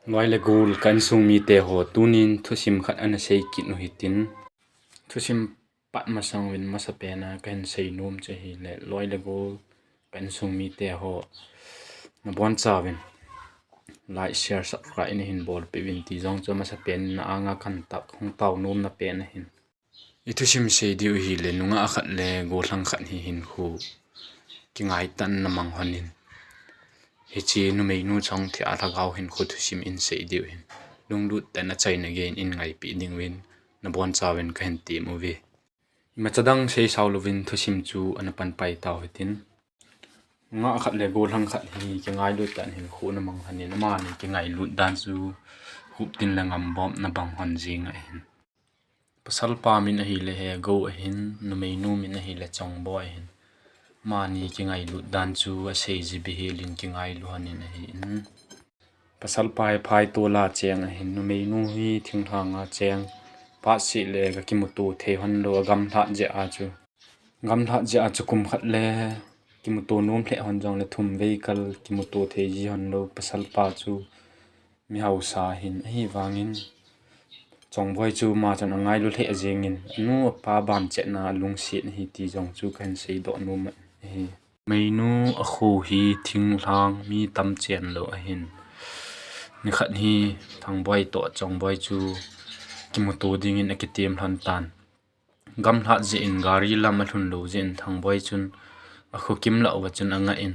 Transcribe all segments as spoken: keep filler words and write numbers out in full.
Loi le gol ka insung mite ho, tunin thusim khat ana sei kit u hitin. Thusim pat masang uvin masapen a kahin sei nom chu ahile, loi le gol ka insung mite ho, nabonchauvin like, share, subscribe nahin bolpeh uvin ti jong chu masapen na anga kahin tao, hung tao nomna pen ahin. I thusim sei diu ahile, nungah khat le gollhang khat hi hinkho kingai tah in ana mang lhonin, hiche numeinu chong thia lhagao hinkho thusim in sei diu ahin, lunglut tah in achaina geiyin in ngaipeh dinguvin nabonchauvin kahin tem uve. Imacha dang sei sao louvin thusim chu ana panpai tau hitin. Nungah khat le gollhang khat hi kingailut tah in hinkho ana mang lhonin, amani kingailut dan chu huptin le ngambomna bang lhon jeng ahin. Pasalpa min ahile Hegou ahin, numeinu min ahile Chongboi ahin. Amani kingailut dan chu asei ji bep helin kingailu lhonin ahin. Pasalpa hi phaitol a cheng ahin, numeinu hi thinglhang a cheng. Phatseh le ga kimuto thei lhon lou, agamlhat jeh a chu. Gamlhat jeh a chu kum khat le kimuto nom lheh lhon jongle thum vei kal kimuto thei ji lhon lou pasalpa chu mihaosa ahin, ahivangin Chongboi chu ama chun angailu lheh jengin, anu apa banchetna alungset ahi ti jong chu kahin seidoh nom ahi. Numeinu akho hi thinglhang, mi tam chen lou ahin. Nikhat hi Thangboi toh Chongboi chu kimuto dingin akitem lhon tan. Gamlhat jeh in gari lam alhun lou jeh in Thangboi chun akho kimlah uva chun angah in,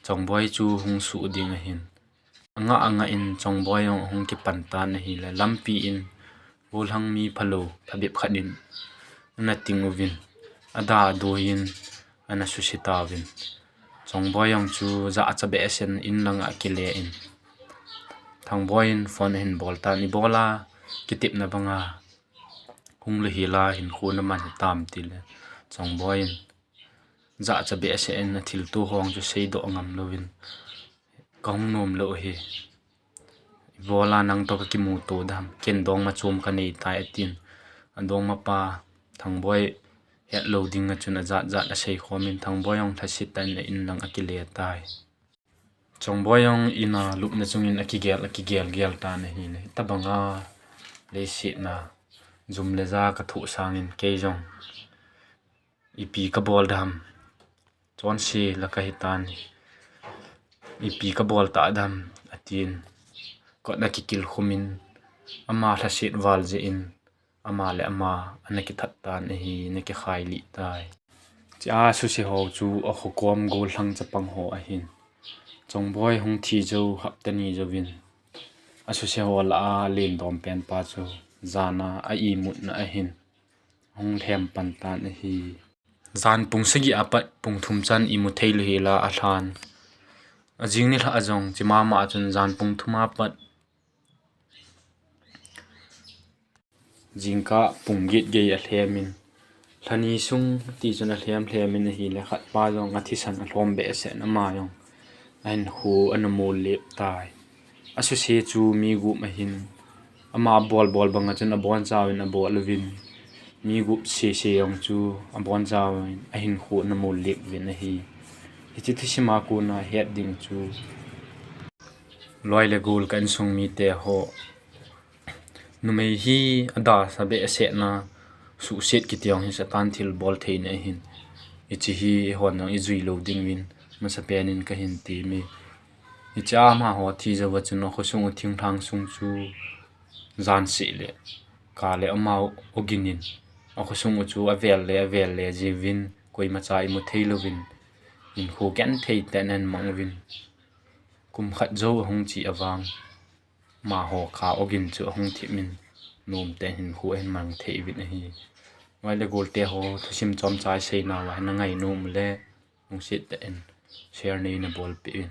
Chongboi chu hung suh ding ahin. Angah angah in Chongboi jong ahung kipan tan ahile, lampi in gollhang mi phalou phabep khat in ana ting uvin, ada adoiyin ana suse tauvin. Chongboi jong chu jachat behseh in in langa akile in, Thangboi in phone ahin bol tan, ibola kitepna banga hung lou hela hinkho naman hitam tile, Chongboi in jachat behseh in athilto ho chu seidoh ngam louvin, kahung nom lou ahi. Ibola nang toh kakimuto dam, ken dongma chom kanei tai atin. Adongmapa Thangboi hetlou dinga chun ajat jat asei khomin, Thangboi jong lhaset tah in in lang akile tai. Chongboi jong in a lupna chungin akigel, akigel gel tan ahile, hitobanga leiset a jum le ja kathoh sangin kei jong ipi kabol dam, chonse la kahitan, ipi kabol tah dam, atin. Kot ana kikil khumin, ama lhaset val jeh in, ama le ama ana kithat tan ahi, ana kikhai lih tai. Chua suse ho chu akho kom gollhang chapang ho ahin. Chongboi hung thi jou hapta ni jouvin, asuse ho lah a alendom penpa chu jana a imutna ahin hung lhem pan tan ahi. Jan pung sagi apat pung thum chan imu thei lou hela alhan. Ajing nilhah a jong chemama a chun jan pung thum apat jingkah pung get gei alhemin, lhani sung tichun alhem lhemin ahile, khatpa jong athisan alhom behseh in ama jong ahinkho ana mol lep tai. Asuse chu mi gup ahin, ama bol bol banga chun abonchauvin abol uvin, mi gup sese jong chu abonchauvin ahinkho ana mol lep uvin ahi. Hiche thusima kona het ding chu, loi le gol ka insung mite ho, numei hi adasah behseh na, suhset kiti jong hi Satan thilbol theina ahin. Hiche hi eihon jong ijui lou dinguvin masapen in kahin teme. Hichea amaho thi jouva chun akhosung u thinglhang sung chu jan seh le ka le ama ogin in, akhosung u chu avel le avel le jiuvin, koimacha imu thei louvin, hinkho genthei tah in ahin mang uvin, kum khat jou ahung che avang, amaho ka ogin chu ahung thip in, nomtah in hinkho ahin mang thei uvin ahi. Loi le golte ho, thusim chomcha iseinauva hi nangainom ule, lungset tah in share neina bolpeh uvin.